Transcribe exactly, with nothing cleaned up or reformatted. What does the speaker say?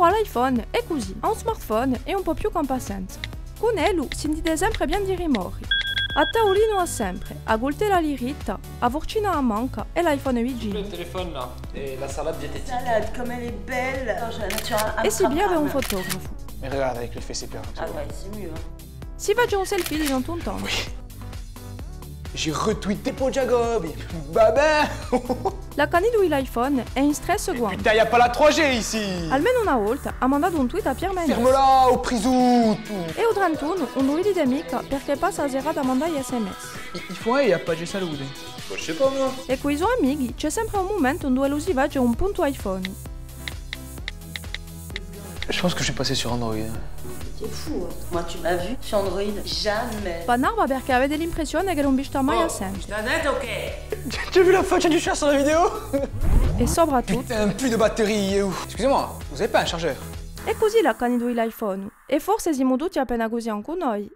Pò l'iPhone hè cusì, hà un smartphone è ùn pò più campà senza. Cun ellu sintite sempre pieni di rimori. A taulinu hà sempre, a cultella à a diritta, a furcina à a manca è l'iPhone vicinu. Le téléphone là, et la salade diététique. Salade, comme elle est belle. Attends, je la nature. È si piace un fotografu. Mais regarde avec le fessier plat. Ah ouais, c'est mieux, hein. Si face un selfie di tantu in tantu. J'ai retweeté Paul Giacobbi. Babè! L'accanitu di l'iPhone hè in stress quantu. Putain, y a pas la trois G ici. Almenu una volta hà mandatu un tweet à Pierre Mendès. Ferme-la, o prisutu! È u trentunu ùn lu vidite micca perchè passa a serata à mandà i S M S. Il, il faut un, y a pas de salute. Bah, je sais pas, moi. È cù i so amichi ci hè sempre un mumentu induve ellu si face un puntu iPhone. Je pense que je vais passer sur Android. T'es fou, hein. Moi, tu m'as vu sur Android, jamais. Pannarva perchè avete l'impressione ch'ellu ùn vi stà mai à sente. Oh, je t'arrête, ok. Tu as vu la faccia du chat sur la vidéo ? È soprattuttu. Putain, plus de batterie, où ? Excusez-moi, vous avez pas un chargeur ? Hè cusì l'accanitu di l'iPhone. È forse simu tutti appena cusì ancu noi.